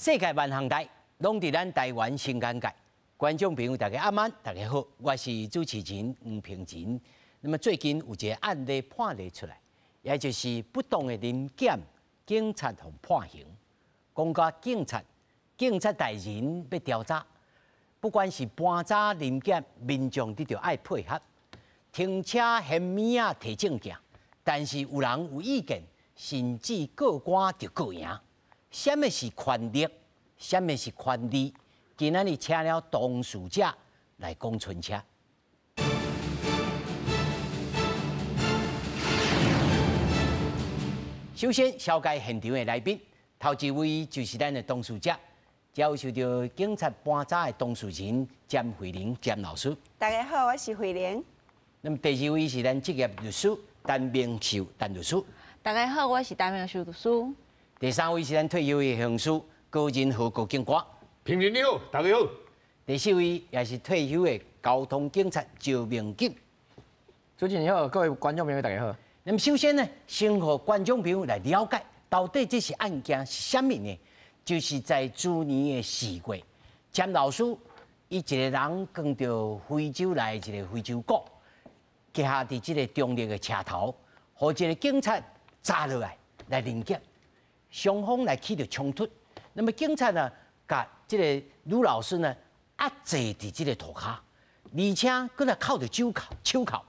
世界萬項代，攏佇咱台灣新尷尬。觀眾朋友大家阿晚，大家好，我是主持人黃平仁。那麼最近有一個案例判例出來，也就是不當的臨檢，警察予判刑。講到警察，警察大人欲調查，不管是盤查臨檢，民眾你著愛配合。停車嫌物仔提證件，但是有人有意見，甚至過關就過贏。啥物是權力？啥物是權利？今仔日請了當事者來講清楚。首先，紹介現場的來賓，頭一位就是咱的當事者，遭受著警察盤查的當事人詹慧玲詹老師。大家好，我是慧玲。那麼第二位是咱職業律師陳明秀陳律師。大家好，我是陳明秀律師。第三位是咱退休的刑事高仁和高警官。平仁你好，大家好。第四位也是退休的交通警察趙明景。主持人好，各位觀眾朋友大家好。那麼首先呢，先予觀眾朋友來了解，到底這是案件是啥物呢？就是在去年的4月，詹老師伊一個人扛著非洲來的一個非洲鼓，徛佇這個中壢的車頭，予一個警察紮落來來臨檢，雙方來起著衝突。那麼警察呢，共這個女老師呢壓制佇這個塗跤，而且閣來銬著手銬手銬，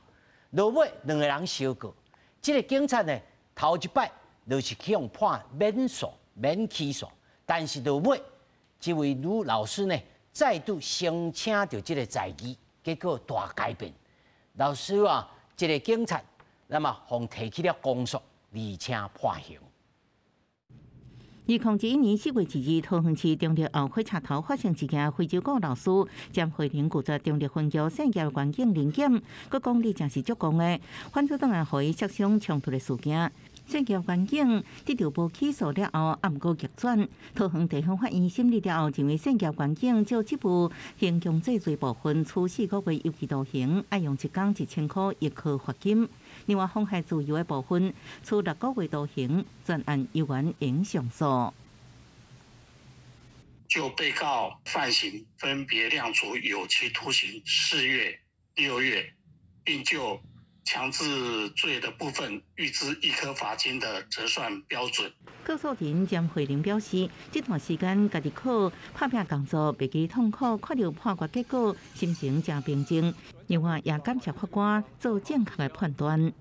落尾兩個人相告。這個警察呢，頭一擺就是去予判免訴、免起訴，但是落尾這位女老師呢，再度申請著這個再議，結果大改變。老師啊，這個警察那麼予提起了公訴，而且判刑。2021年4月2日，桃園市中壢後火車頭發生一件非洲鼓老師詹慧玲拒絕中壢分局線業員警臨檢，閣講你誠是足戇的，反轉轉來予伊摔傷衝突的事件。線業員警得著無起訴了後，也毋過逆轉。桃園地方法院審理了後，認為線業員警照職務行強制罪部分，處4個月有期徒刑，愛用一工1000箍易科罰金。另外，妨害自由的部分，處6個月徒刑，全案猶原應上訴。就被告犯行分別量處有期徒刑4月、6月，並就強制罪的部分預支易科罰金的折算標準。告訴人詹慧玲表示，這段時間家己靠拍拚工作，袂記痛苦，看著判決結果，心情誠平靜。另外，也感謝法官做正確的判斷。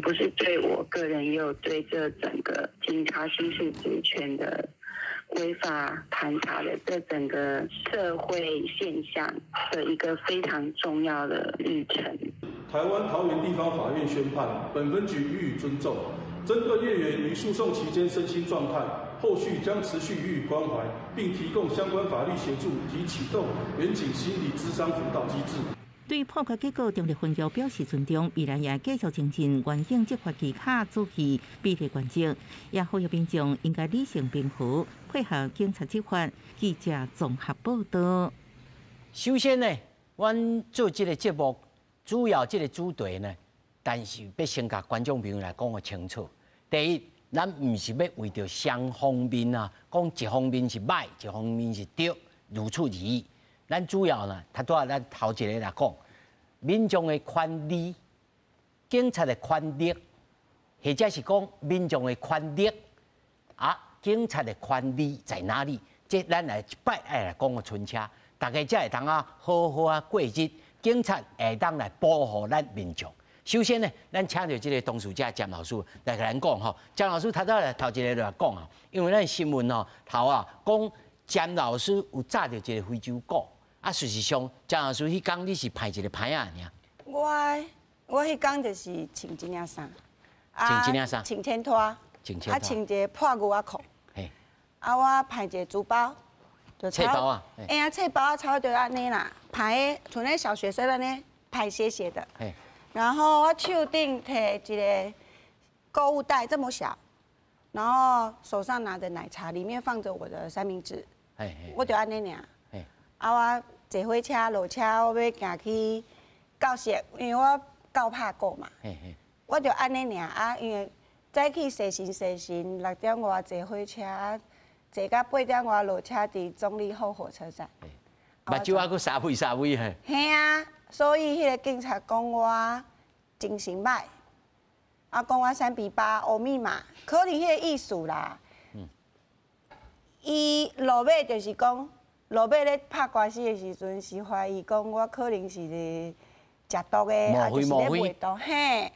不是對我個人，也有對這整個警察行使職權的違法盤查的這整個社會現象的一個非常重要的歷程。台灣桃園地方法院宣判，本分局予以尊重。針對葉員於訴訟期間身心狀態，後續將持續予以關懷，並提供相關法律協助及啟動員警心理諮商輔導機制。對判決結果，中壢分局表示尊重，未來也繼續精進員警執法技巧、注意比例原則，也呼籲民眾應該理性平和，配合警察執法。記者綜合報道。首先呢，阮做這個節目，主要這個主題呢，但是欲先共觀眾朋友來講予清楚。第一，咱毋是欲為著雙方面啊，講一方面是䆀，一方面是對，如此而已。咱主要呢，頭拄仔咱頭一个來講，民眾的權利、警察的權力，或者是講民眾的權力啊，警察的權利在哪裡？這咱來一擺愛來講予清楚，大家才會當啊好好啊過日，警察會當來保護咱民眾。首先呢，咱請著這个當事者詹老師來共咱講吼。詹老師頭拄來頭一个就來講啊，因為咱新聞吼頭啊講詹老師有紮著一个非洲鼓，啊，事實上詹老師彼工你是排一个牌仔爾。我彼工就是穿這領衫，穿這領衫，穿天拖，啊，穿一个破牛仔褲，啊，我排一个書包，就冊包啊，哎呀，冊包啊，差不多按呢啦，排像咧小學生按呢排斜斜的。然後我手頂提一个購物袋這麼小，然後手上拿着奶茶，裡面放着我的三明治，我就按呢爾。啊，我坐火車落車，我欲行去教室，因為我教拍鼓嘛。我就按呢爾啊，因為早起洗身洗身，6點外坐火車，坐到8點外落車佇中壢後火車站。目睭還閣沙微沙微嘿。嘿啊，所以彼個警察講我精神䆀，啊講我3比8烏密碼，可能彼個意思啦。伊落尾就是講，落尾咧拍官司的時陣是懷疑講我可能是咧食毒的，啊就是咧賣毒，嘿。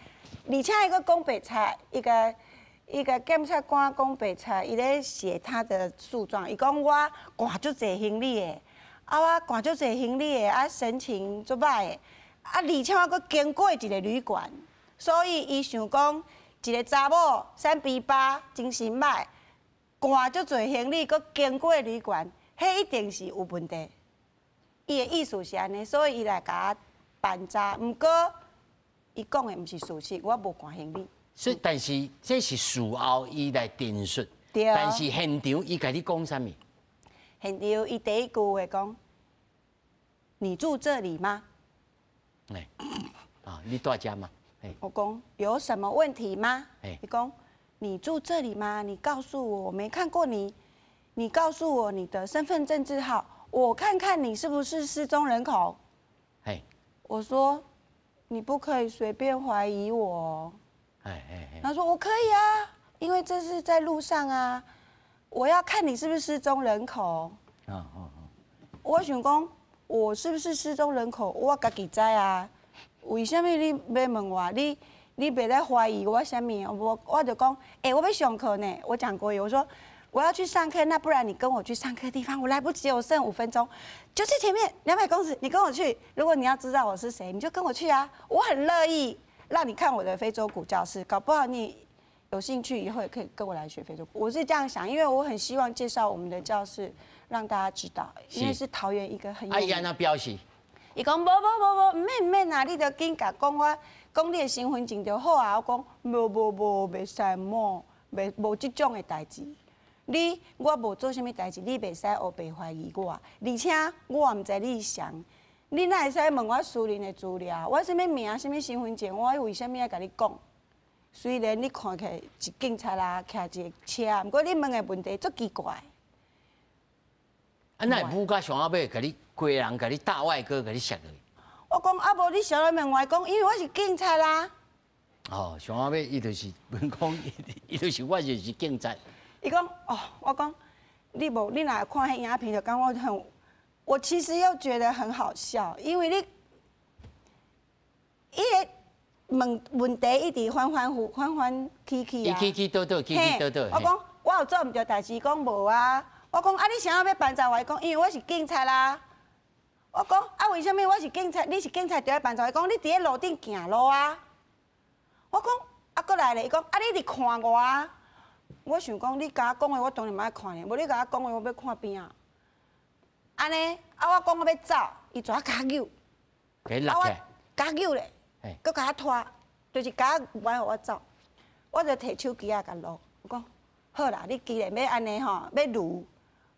而且伊閣講白賊，伊共伊共檢察官講白賊，伊咧寫他的訴狀，伊講我掛足濟行李的，啊我掛足濟行李的，啊神情足歹的，啊而且我閣經過一個旅館，所以伊想講一個查某3比8精神歹，掛足濟行李，閣經過旅館，彼一定是有問題。伊的意思是按呢，所以伊來共我盤查。毋過伊講的毋是事實，我無掛行李。所以，但是這是事後伊來陳述。對。但是現場伊共你講啥物？現場伊第一句話講：你住這裡嗎？欸，啊，你蹛遮嗎？我講有什麼問題嗎？伊講。你住這裡嗎？你告訴我，我沒看過你。你告訴我你的身份證字號，我看看你是不是失蹤人口。我說你不可以隨便懷疑我。他說我可以啊，因為這是在路上啊，我要看你是不是失蹤人口。我想講，我是不是失蹤人口，我家己知啊。為什麼你欲問我？你別來懷疑我啥物，我就講，欸，我欲上課呢。我講國語，我說我要去上課，那不然你跟我去上課地方，我來不及，我剩5分鐘，就在前面200公尺，你跟我去。如果你要知道我是誰，你就跟我去啊，我很樂意讓你看我的非洲鼓教室，搞不好你有興趣以後也可以跟我來學非洲鼓。我是這樣想，因為我很希望介紹我們的教室，讓大家知道，因為是桃園一個很有名。啊，伊按怎表示？伊講無無無無，毋免毋免啊，你就緊共講我。講你的身份證就好啊！我講無無無，袂使無，袂無這種的代誌。你我無做啥物代誌，你袂使烏白懷疑我。而且我也毋知你是誰，你哪會使問我私人的資料？我啥物名、啥物身份證，我為啥物愛共你講？雖然你看起來是警察啦，騎一個車，毋過你問的問題足奇怪。啊，哪會舞甲上後尾，共你規人共你大外哥共你摔落去？我講啊，無你啥來問我講，因為我是警察啦。哦，上後尾伊就是問講，伊就是我就是警察。伊講哦，我講你無，你若看彼影片就感覺很，我其實又覺得很好笑，因為你，伊個問問題一直反反復反反起起啊。伊起起倒倒，起起倒倒。我講我有做毋對代誌，伊講無啊。我講啊，你啥欲盤查我？伊講因為我是警察啦。我講啊，為啥物我是警察？你是警察就愛盤查我？伊講你佇咧路頂行路啊。我講啊，閣來咧，伊講啊，你佇看我啊。我想講，你共我講的，我當然嘛愛看咧。無你共我講的，我欲看邊仔。按呢，啊，我講我欲走，伊就共我扭。共你拉起來。共我扭咧，閣共我拖，就是共我袂予我走。我就提手機仔共錄。我講好啦，你既然欲按呢吼，欲錄，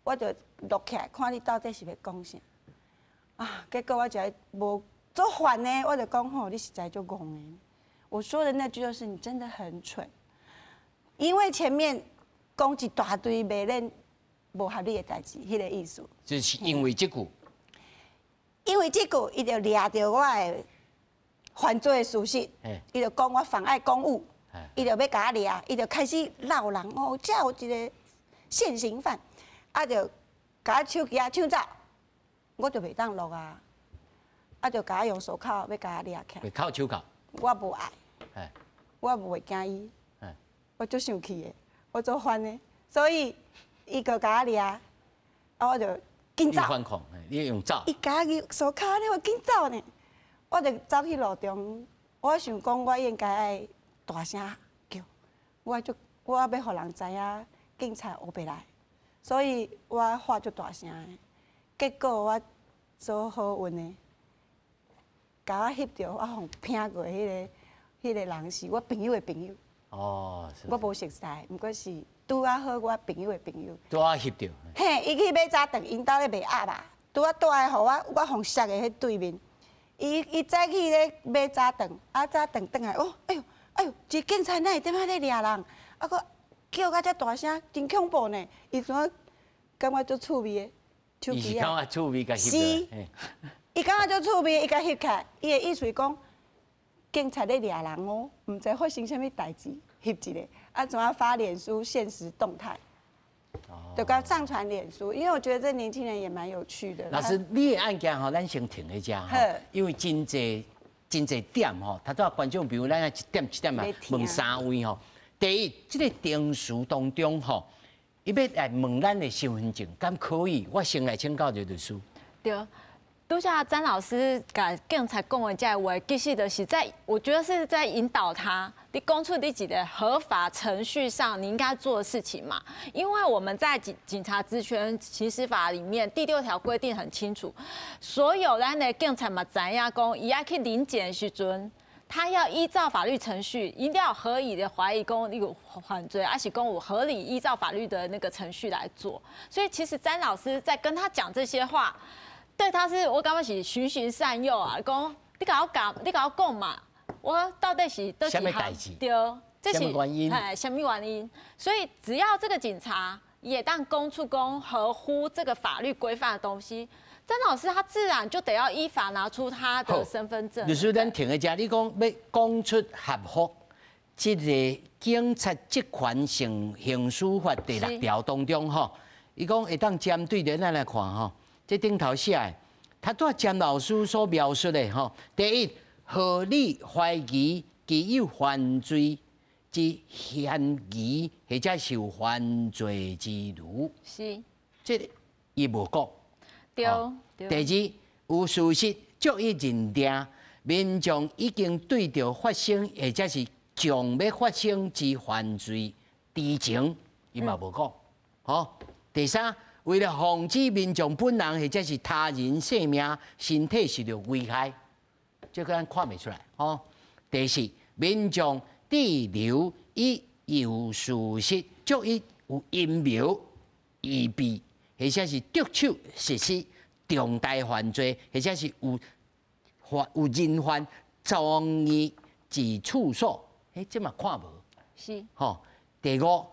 我就錄起來，看你到底是欲講啥。啊！結果我就無足煩呢，我就講吼，你實在足戇的。我說的那句就是你真的很蠢，因為前面講一大堆袂練無合理的代誌，彼個意思。就是因為這句。因為這句，伊就掠著我的犯罪的事實，伊就講我妨礙公務，伊就欲共我掠，伊就開始鬧人哦，遮有一個現行犯，啊就共我手機仔搶走。我就袂當錄啊，啊就共我用手銬欲共我掠起來。欲銬手銬。我無愛，我袂驚伊，我足生氣的，我足煩的，所以伊閣共我掠，啊我就緊走。你反抗，你用走。伊共我用手銬按呢，我緊走呢，我就走去路中，我想講我應該愛大聲叫，我足我欲予人知影警察烏白來，所以我喊足大聲的，結果我做好運的，共我翕著，我予拚過彼個人是我朋友的朋友。哦，我無熟似，毋過是拄仔好我朋友的朋友。拄仔翕著。嘿，伊去買早頓，𪜶兜咧賣鴨肉，拄仔蹛予我，我予摔的彼對面。伊早起咧買早頓，啊早頓轉來，哦，哎喲，哎喲，一個警察哪會踮遐咧掠人？啊，閣叫甲遮大聲，真恐怖呢！伊怎感覺足趣味的手伊是機啊。感覺趣味共翕是落，伊感覺足趣味，伊共翕起來，伊的意思是講，警察咧掠人哦，毋知發生啥物代誌，翕一下，啊怎啊發臉書限時動態，就共上傳臉書，因為我覺得這年輕人也蠻有趣的。老師，你的案件吼，咱先停佇遮吼，因為真濟真濟點吼，頭拄仔觀眾朋友，咱一點一點來問三位吼。第一，這個程序當中吼，伊欲來問咱的身份證，敢可以？我先來請教一下律師。對，拄才詹老師共警察講的這話，其實就是在，我覺得是在引導他，你講出你一個合法程序上你應該做的事情嘛。因為我們在警察職權行使法裡面第6條規定很清楚，所有咱的警察嘛知影講，伊愛去臨檢的時陣，他要依照法律程序，一定要合理的懷疑講你有犯罪，還是講有合理依照法律的那個程序來做。所以其實詹老師在跟他講這些話，對他是我感覺是循循善誘啊，講你共我講，你共我講嘛，我到底是佗啥物代誌？對，這是啥物原因？哎，啥物原因？所以只要這個警察也當講出講合乎這個法律規範的東西，詹老師他自然就得要依法拿出他的身份證。律師，咱停佇遮，你講欲講出合乎這個警察職權行使法第6條當中吼，伊講會當針對著咱來看吼，這頂頭寫的，他拄詹老師所描述的吼，第一，合理懷疑其有犯罪之嫌疑，或者是有犯罪之虞。這個伊無講。對。第二，有事實足以認定民眾已經對著發生或者是將欲發生之犯罪知情，伊嘛無講。好，第三，為了防止民眾本人或者是他人性命、身體受著危害，這個咱看袂出來。吼，第四，民眾滯留以有事實足以有陰謀、預備，或者是得手實施重大犯罪，或者是有人犯藏匿之處所，彼這嘛看無。是。吼，第五，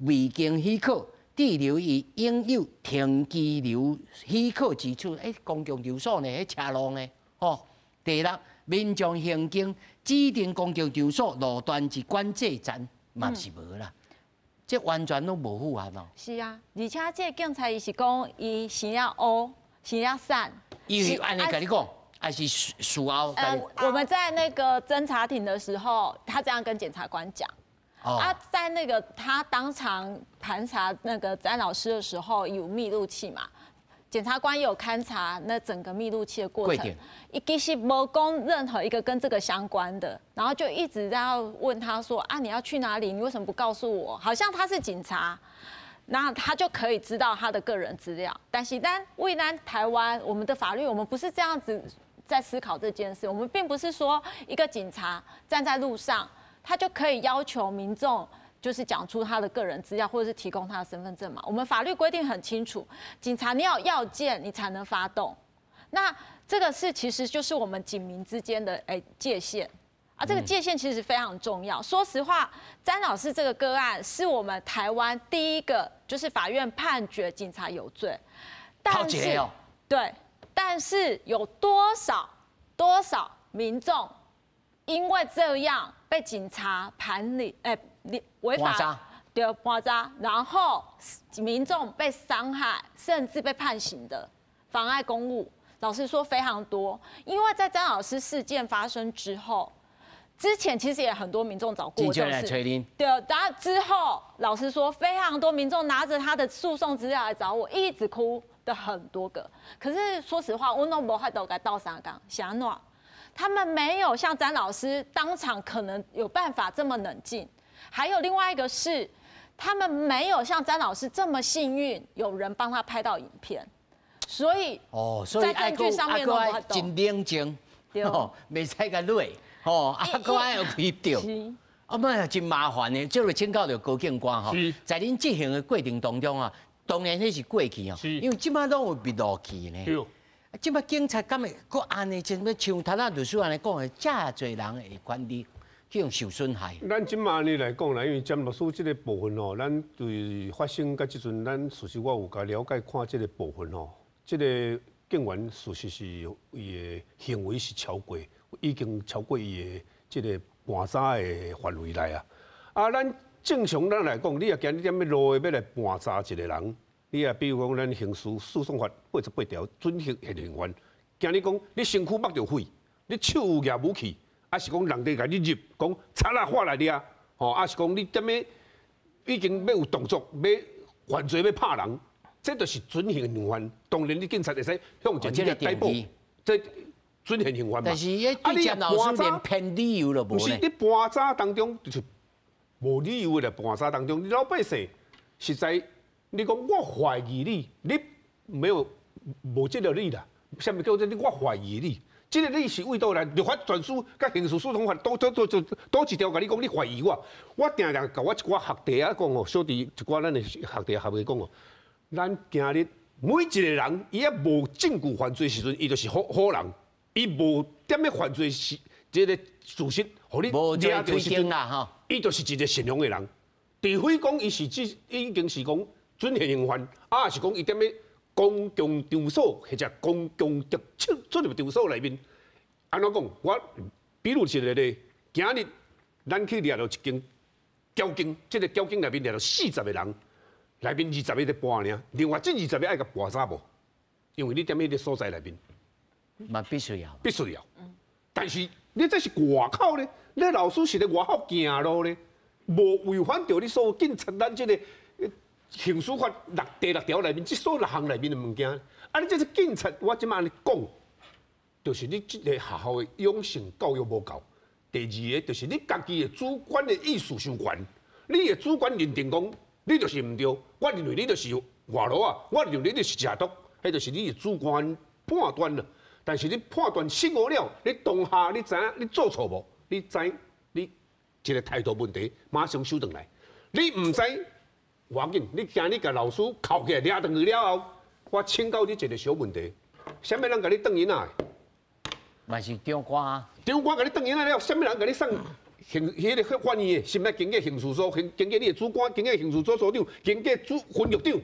未經許可滯留於應有停機留許可之處，公共場所呢，彼車路呢，吼。第六，民眾行經指定公共場所路段之管制站嘛是無啦。這完全攏無符合哦。是啊，而且這個警察伊是講伊先要烏，先要散。伊是按呢共你講，還是事後？我們在那個偵查庭的時候，他這樣跟檢察官講。哦。啊，在那個他當場盤查那個詹老師的時候，有密錄器嘛？檢察官也有勘察那整個密錄器的過程，伊其實無講任何一個跟這個相關的，然後就一直在問他說啊，你要去哪裡？你為什麼不告訴我？好像他是警察，那他就可以知道他的個人資料。但是咱為咱台灣，我們的法律，我們不是這樣子在思考這件事。我們並不是說一個警察站在路上，他就可以要求民眾，就是講出他的個人資料，或者是提供他的身份證嘛。我們法律規定很清楚，警察你要要件，你才能發動。那這個是其實就是我們警民之間的界限啊，這個界限其實非常重要。說實話，詹老師這個個案是我們台灣第一個，就是法院判決警察有罪，但是對，但是有多少多少民眾因為這樣被警察盤理違法對盤查，然後民眾被傷害，甚至被判刑的妨礙公務，老實說非常多。因為在詹老師事件發生之後，之前其實也很多民眾找過，就是對，然後之後老實說，非常多民眾拿着他的訴訟資料來找我，一直哭的很多個。可是說實話，我攏無法度共鬥相共，是按怎？他們沒有像詹老師當場可能有辦法這麼冷靜。還有另外一個是，他們沒有像詹老師這麼幸運，有人幫他拍到影片，所以哦，所以在證據上面都無真冷靜，哦，袂使共累，吼，啊，閣愛有翕著，啊，嘛真麻煩的，這就請教著高警官吼，在恁執行的過程當中啊，當然彼是過去哦，因為這擺攏有密錄器呢。這擺警察敢會閣按呢？像像頭仔律師按呢講的，遮濟人會管理。去予受损害。咱這馬呢來講啦，因為詹律師這個部分吼，咱對發生到這陣，咱事實我有共了解看這個部分吼，這個警員事實是伊的行為是超過，已經超過伊的這個盤查的範圍內啊。啊，咱正常咱來講，你若今日踮咧路的欲來盤查一個人，你若比如講咱刑事訴訟法88條準現行犯，驚你講你身軀縛著火，你手有舉武器，抑是講人哋共你入，講賊仔喊來掠，吼，抑是講你踮咧已經欲有動作，欲犯罪欲拍人，這就是準現行犯。當然，你警察會使向前去逮捕，這準現行犯嘛。但是，對詹老師連騙理由都無。毋是，你盤查當中就是無理由的來盤查當中，你老百姓實在，你講我懷疑你，你沒有無這個理啦。啥物叫做你我懷疑你？這個你是為佗來？律法全書佮刑事訴訟法佗佗佗佗佗一條共你講，你懷疑我？我定定共我一寡學弟仔講哦，小弟一寡咱的學弟學妹講哦，咱今日每一個人，伊猶無證據犯罪時陣，伊就是好好人，伊無踮咧犯罪時這個事實，予你掠著時陣，伊就是一個善良的人。除非講伊是指已經是講準現行犯，啊，是講伊踮咧公共場所或者公共出出入場所內面，按怎講？我比如一個例，今日咱去掠著一間交警，這個交警內面掠著40個人，內面20個咧盤爾，另外這20個愛共盤查無？因為你踮彼個所在內面，嘛必須要，必須要。但是你這是外口咧，你老師是咧外口行路咧，無違反著你所有警察咱這個。刑訴法六第六條內面，這所六項內面的物件，啊！你這是警察，我這馬按呢講，就是你這個學校的養成教育無夠。第二个就是你家己的主觀的意識傷懸，你的主觀認定講，你就是毋對，我認為你就是外勞啊，我認為你就是食毒，彼就是你的主觀判斷啦。但是你判斷失誤了，你當下你知影你做錯無？你知你一個態度問題，馬上收轉來。你毋知。無要緊，你今日共老師銬起來掠轉去了後，我請教你一個小問題：啥物人共你轉囡仔？嘛是長官啊。長官共你轉囡仔了，啥物人共你送刑？彼個法院的，是毋是經過刑事所，經過你的主管，經過刑事組組長，經過主分局長，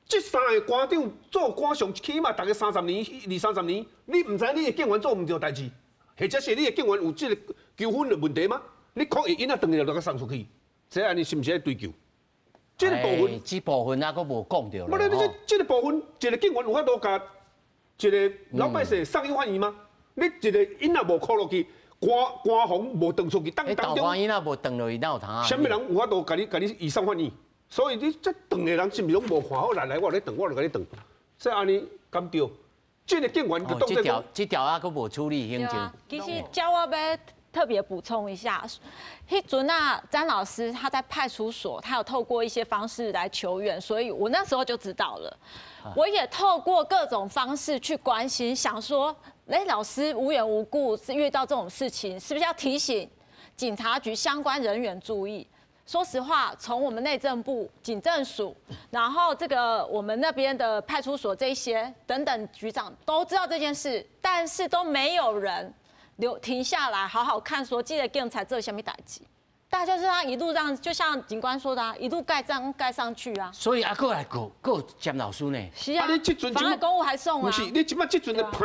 這三个官長做官上起碼逐家30年、二三十年，你毋知你的警員做毋對代誌，或者是你的警員有這個糾紛的問題嗎？你確伊囡仔轉去就共送出去，這按呢是毋是愛追究？這個部分，這部分啊，閣無講著。無咧，你這這個部分，一個警員有法度共一個老百姓送去法院嗎？你一個囡仔無箍落去，官官方無轉出去，當當中。囡仔無轉落去，哪有通啊？啥物人有法度共你共你移送法院？所以你這轉的人是毋是攏無看好？來來，我咧轉，我就共你轉。這按呢敢對？這個警員就當這這條啊，閣無處理行政。其實叫我欲特別補充一下，彼陣啊，詹老師他在派出所，他有透過一些方式來求援，所以我那時候就知道了。我也透過各種方式去關心，想說，哎，老師無緣無故是遇到這種事情，是不是要提醒警察局相關人員注意？說實話，從我們內政部警政署，然後這個我們那邊的派出所這些等等局長都知道這件事，但是都沒有人留停下來好好看，說這個警察做啥物代誌，大家就這樣一路讓，就像警官說的啊，一路蓋章蓋上去啊。所以啊，閣來告告詹老師呢？是啊，你這陣妨礙公務還送啊？毋是，你這擺這陣的判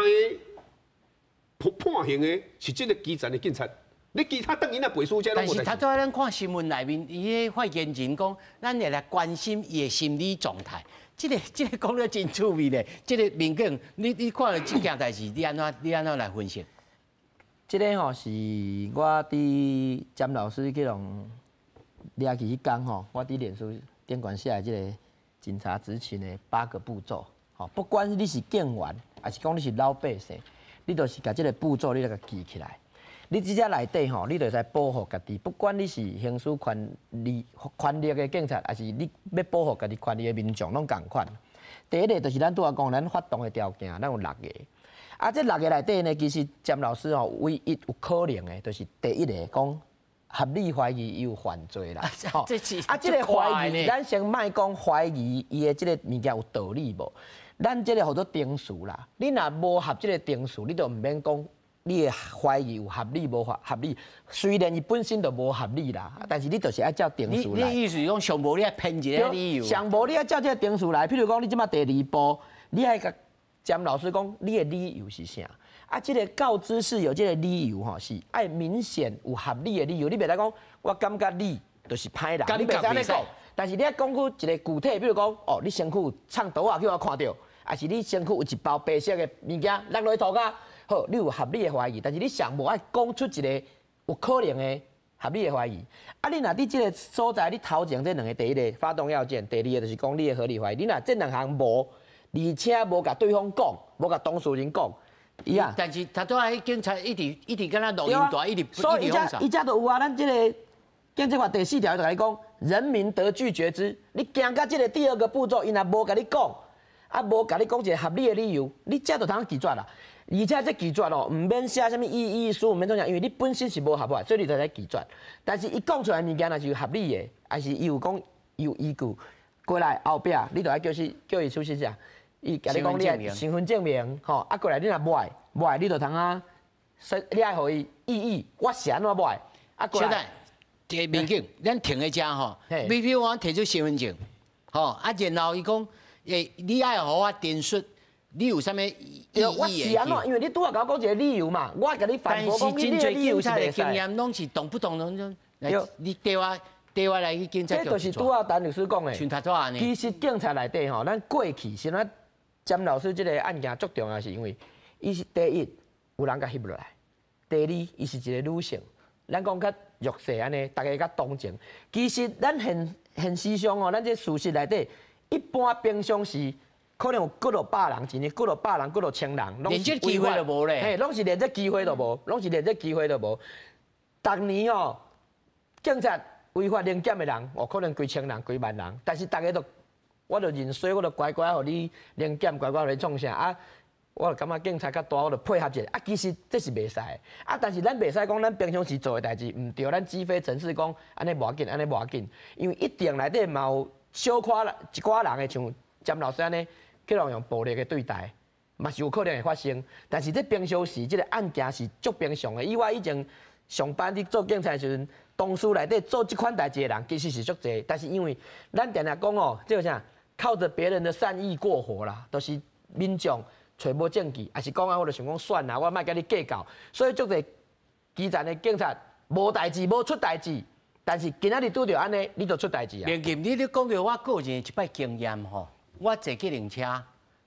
判刑的是這個基層的警察，你其他當囡仔背書這攏無代誌。但是頭拄仔咱看新聞內面，伊个發言人講，咱會來關心伊的心理狀態。這個這個講得真趣味咧。這個民警，你你看著這件代誌，你按怎你按怎來分析？這个吼是我佇詹老師去予掠去彼工吼，我佇臉書頂懸寫的這个警察執勤的八個步驟，吼，不管你是警員，抑是講你是老百姓，你都是共這个步驟你來共記起來。你這遮內底吼，你就會使保護家己，不管你是行使權利權力的警察，抑是你欲保護家己權利的民眾，攏仝款。第一个就是咱拄仔講，咱發動的條件，咱有六个。啊，這六个內底呢，其實詹老師吼，唯一有可能的，就是第一个講合理懷疑伊有犯罪啦。吼，啊，這個懷疑，咱先莫講懷疑伊的這個物件有道理無？咱這個號做程序啦。你若無合這個程序，你就毋免講，你的怀疑有合理无合理？虽然伊本身就无合理啦，但是你就是爱照程序来。你意思是讲上无你爱编一个理由？上无你爱照这个程序来，譬如讲你这马第二步，你爱共詹老师讲你的理由是啥？啊，这个告知是有这个理由吼，是爱明显有合理的理由。你袂使讲我感觉你就是歹人，你袂使按呢讲。但是你爱讲出一个具体，比如讲哦，你身躯藏刀仔去予我看著，抑是你身躯有一包白色的物件落落去涂跤。好，你有合理的怀疑，但是你上无爱讲出一个有可能的合理的怀疑。啊，你若伫这个所在，你头前这两个，第一个发动要件，第二个就是讲你的合理怀疑。你若这两项无，而且无共对方讲，无共当事人讲，伊啊，但是他拄仔彼警察一直一直敢若录音带，一直所以伊遮伊遮就有啊，咱这个警察法第四条就共你讲，人民得拒绝之。你行到这个第二个步骤，伊若无共你讲，啊，无共你讲一个合理的理由，你这就通拒绝啦。而且这拒绝哦，毋免写啥物异议书，毋免创啥，因为你本身是无合法，所以你就使拒绝。但是伊讲出来物件若是有合理的，还是伊有讲有依据，过来后壁你就爱叫伊叫伊出示啥？伊共你讲你爱身份证明，吼，啊过来你若无爱，无爱你就通啊，你爱予伊异议，我是按怎无爱？啊过来，这个民警，咱停在遮吼，比如我提出身份证，吼，啊然后伊讲，欸，你爱予我陈述。你有啥物异议？我是按怎？因为你拄仔共我讲一个理由嘛，我共你反驳讲，你的理由是袂使。经验拢是动不动拢种，你缀我缀我来去警察局。这就是拄仔陈律师讲的。像头拄仔呢。其实警察内底吼，咱过去是咱詹老师这个案件足重要，是因为伊是第一有人共翕落来，第二伊是一个女性，咱讲较弱势按呢，大家较同情。其实咱现现实上哦，咱这事实内底，一般平常时。可能有几落百人，一年几落百人，几落千人，连这机会都无咧。嘿，拢是连这机会都无，拢是连这机会都无。逐年哦，警察违法临检的人，哦，可能几千人、几万人，但是大家都，我就认衰，我就乖乖予你临检，乖乖予你创啥啊？我就感觉警察较大，我就配合一下。啊，其实这是袂使的。啊，但是咱袂使讲，咱平常时做的代志毋对，咱积非成是讲按呢无要紧，按呢无要紧，因为一定内底嘛有小可一寡人会像詹老师按呢。去予用暴力的对待，嘛是有可能会发生。但是这平常时，这个案件是足平常的。以我以前上班伫做警察的时阵，同事内底做这款代志的人其实是足济。但是因为咱定定讲哦，这个啥，靠着别人的善意过活啦，都是民众揣无证据，抑是讲啊，我就想讲算啦，我莫共你计较。所以足济基层的警察无代志，无出代志，但是今仔日拄著按呢，你就出代志啊。明金，你咧讲著我个人一摆经验吼。我坐计程车，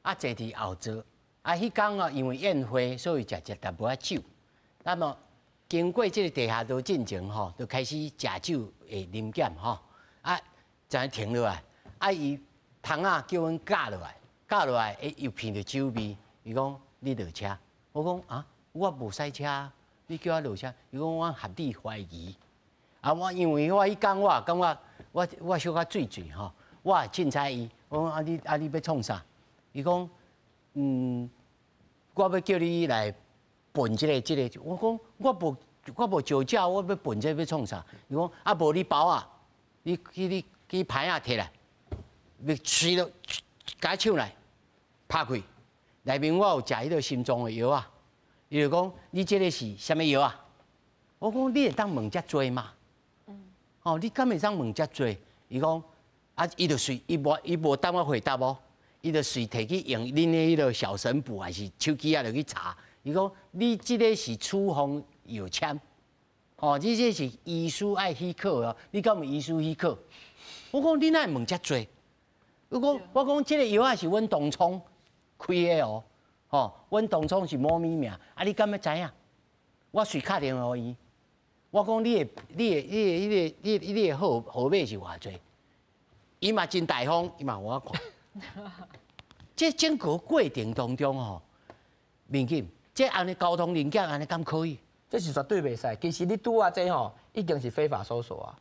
啊坐伫后座，啊彼工啊因为宴会，所以食食淡薄仔酒。那么经过这个地下道进前吼，就开始食酒会临检吼，啊，才停落来，啊伊窗仔叫阮驾落来，驾落来，欸又闻著酒味，伊讲你落车，我讲啊，我无驶车，你叫我落车，伊讲我合理怀疑，啊我因为我彼工我感觉我小可醉醉吼，我也凊彩伊。我讲啊你啊你欲创啥？伊讲，我欲叫你来笨这个这个。我讲我无我无酒驾，我欲笨这个欲创啥？伊讲啊无你包仔，你去你去牌仔提来，欲吹落，共抢来，拍开，内面我有食彼个心脏的药仔。伊就讲你这个是啥物药仔？我讲你会当问遮济吗？哦，你敢会当问遮济？伊讲。啊，伊就随伊无伊无等我回答哦，伊就随提去用恁的彼个小神谱还是手机啊，就去查。伊讲你这个是处方药签，哦，你这是医师爱许可哦，你敢有医师许可？我讲你哪会问遮济？我讲我讲这个药仔是阮同窗开的哦，吼，阮同窗是某物名，啊，你敢欲知影？我随敲电话予伊，我讲你的你的你的你的你的号号码是偌济？伊嘛真大方，伊嘛予我看。这整个过程当中吼，民警，这按呢交通临检按呢敢可以？这是绝对袂使。其实你拄仔这吼，已经是非法搜索啊。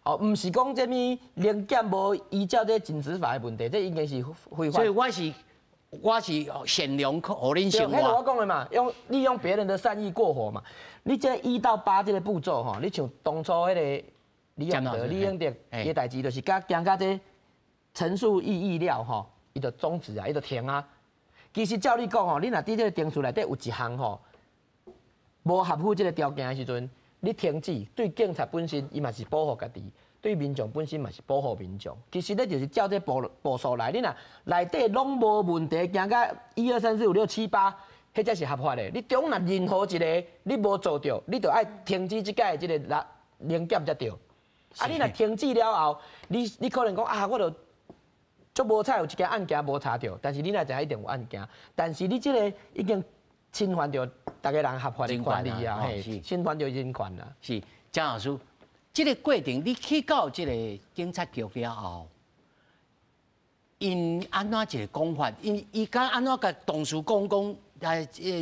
哦，毋是讲这物临检无依照这禁止法的问题，这已经是非法。所以我是我是善良，予恁生活。彼我讲的嘛，用利用别人的善意过活嘛。你这一到八这个步骤吼，你像当初彼个李永得、李永得伊的代志，就是佮行到这陈述异议了吼，伊就终止啊，伊就停啊。其实照你讲吼，你若伫这个程序内底有一项吼，無合乎這個條件的時陣，你停止對警察本身，伊嘛是保護家己；對民眾本身嘛是保護民眾。其實咧就是照這步步數來，你若內底攏無問題，行到一二三四五六七八，彼才是合法的。你中若任何一個你無做著，你就愛停止這擺的這個臨檢才對。啊，你若停止了後，你可能講啊，我著足無彩有一件案件無查著，但是你若知影一定有案件，但是你這個已經侵犯著逐个人合法的權利啊，嘿，侵犯著人權啊。是，詹老師，這個過程你去到這個警察局了後，𪜶按怎一個講法？𪜶伊敢按怎共同事講講？啊，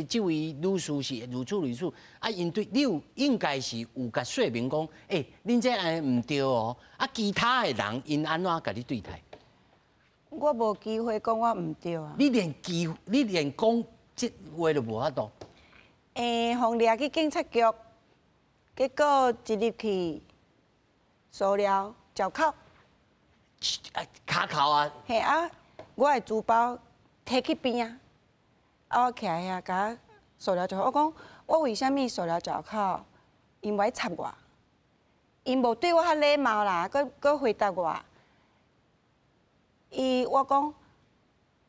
這位女士是如此如此，啊，𪜶對你有應該是有共說明講，欸，恁這按呢毋對哦。啊，其他的人𪜶按怎共你對待？我無機會講我毋對啊。你連講這話都無法度。欸，予掠去警察局，結果一入去，鎖鐐腳銬。跤銬啊！嘿啊，我的書包提去邊啊，啊我徛遐，共鎖鐐腳銬。我講我為啥物鎖鐐腳銬？𪜶無愛插我，𪜶無對我較禮貌啦，閣閣回答我。伊我講，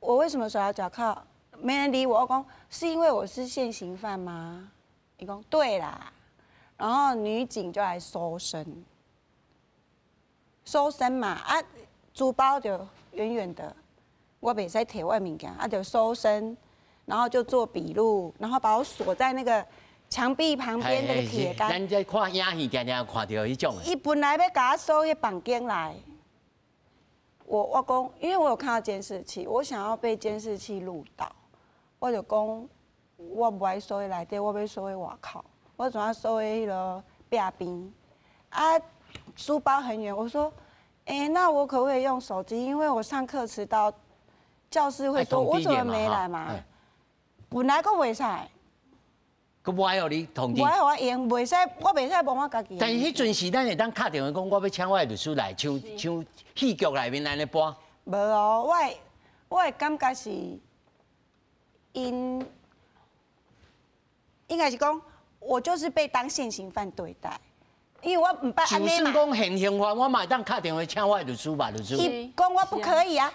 我為什麼鎖鐐腳銬？沒人理我。我講是因為我是現行犯嗎？伊講對啦。然後女警就來搜身，搜身嘛啊，書包就遠遠的，我袂使提我的物件，啊就搜身，然後就做筆錄，然後把我鎖在那個牆壁旁邊那個鐵桿。咱這看影戲，定定看著彼種。伊本來欲共我鎖彼房間內。我講，因為我有看到監視器，我想要被監視器錄到，我就講我無愛鎖佇內底，我欲鎖佇外口，我怎啊鎖佇彼个壁邊？啊，書包很遠，我說，欸，那我可不可以用手機？因為我上課遲到，教師會說我怎麼沒來嘛？本來閣袂使，閣無愛予你通知，無愛予我用，袂使，我袂使摸我家己。但是彼陣時，咱會當敲電話講，我欲請我的律師來，像像戲劇內面按呢播。無哦，我的感覺是，𪜶應該是講，我就是被當現行犯對待，因為我毋捌按呢嘛。就算講現行犯，我嘛會當敲電話請我的律師吧，律師。伊講我不可以啊。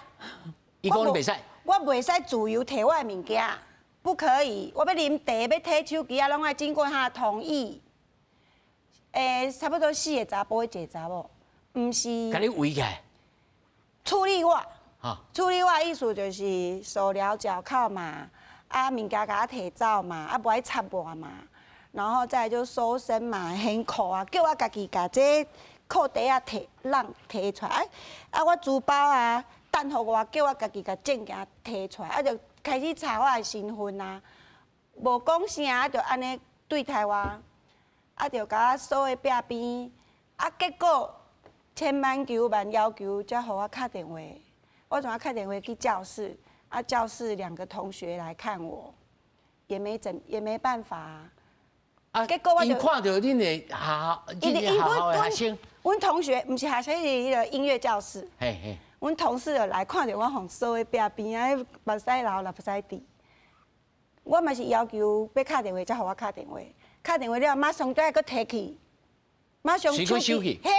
伊講你袂使。我袂使自由提我的物件，不可以。我欲啉茶，欲提手機啊，攏愛經過他的同意。欸，差不多四個查埔，一個查某，毋是。共你圍起來。處理我。處理我的意思就是鎖鐐腳銬嘛，啊物件共我提走嘛，啊無愛插我嘛，然後再來就搜身嘛，掀褲啊，叫我家己共這褲帶仔提櫳提出來，啊啊我書包啊，等予我，叫我家己共證件提出來，啊就開始查我的身份啊，無講啥，就按呢對待我，啊就共我鎖佇壁邊，啊結果千萬求萬要求，才予我敲電話。我怎啊敲電話去教室，啊教室兩個同學來看我，也沒怎也沒辦法啊。啊，結果我就𪜶看著恁的學校，這個學校的學生，阮同學毋是學生，是彼个音樂教室。嘿嘿。阮同事就來看著我，予鎖佇壁邊啊，目屎流，目屎滴。我嘛是要求欲敲電話，才予我敲電話。敲電話了，馬上就愛閣提去，馬上手機。嘿，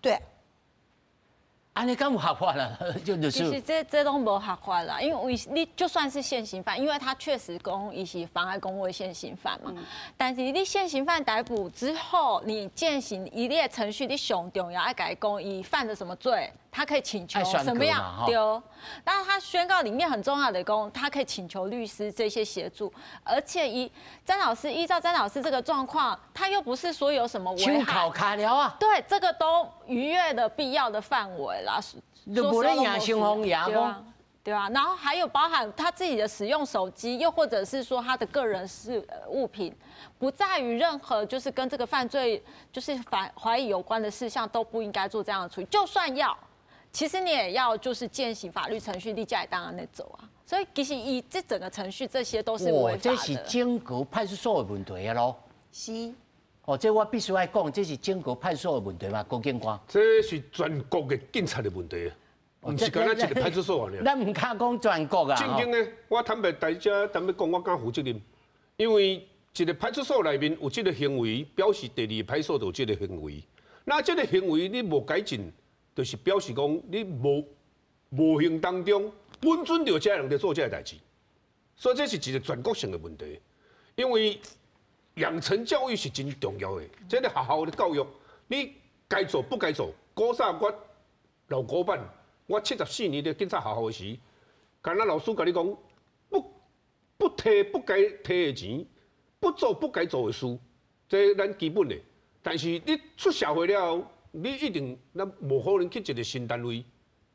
對。按呢敢有合法啦？就就是。其實這攏無合法啦，因為你就算是現行犯，因為他確實講伊是妨礙公務現行犯嘛。但是你現行犯逮捕之後，你踐行一列程序，你上重要愛共伊講伊犯了什麼罪，他可以請求什麼樣？對。當然，他宣告裡面很重要的講，他可以請求律師這些協助，而且以詹老師依照詹老師這個狀況，他又不是說有什麼危害。手銬卡了啊？對，這個都逾越了必要的範圍啦。就無咧贏先鋒贏講。對啊，然後還有包含他自己的使用手機，又或者是說他的個人是物品，不在於任何就是跟這個犯罪就是懷疑有關的事項，都不應該做這樣的處理。就算要，其實你也要就是踐行法律程序，你才會當按呢走啊。所以其實以這整個程序，這些都是違法的。這是整個派出所的問題啊囉。是。哦，這我必須愛講，這是整個派出所的問題嘛，高警官。這是全國的警察的問題啊，毋是干焦一個派出所爾。咱毋敢講全國啊。正經的，我坦白大家坦白講，我敢負責任，因為一个派出所内面有这个行为，表示第二个派出所就有这个行为。那这个行为你无改进，就是表示讲你无形当中允准著这个人伫做这个代志。所以这是一个全国性的问题，因为养成教育是真重要的。这个学校的教育，你该做不该做。古早我老古板，我74年伫警察学校的时，敢若老师共你讲，不提不该提的钱，不做不该做的事，这咱基本的。但是你出社会了后，你一定咱无可能去一个新单位，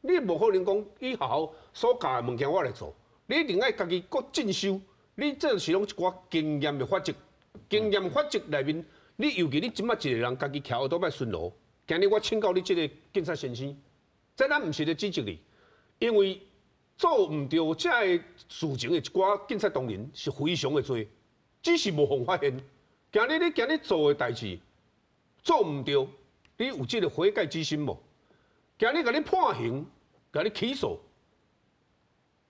你无可能讲伊学校所教的物件我来做，你一定爱家己阁进修。你这是拢一寡经验的法则，经验法则内面，你尤其你这马一个人家己骑欧多摆巡逻，今日我请教你这个警察先生，这咱毋是咧指责你，因为做毋对这个事情的一寡警察同仁是非常的济，只是无予发现。今日你今日做的代志做毋对，你有这个悔改之心无？今日共你判刑，共你起诉，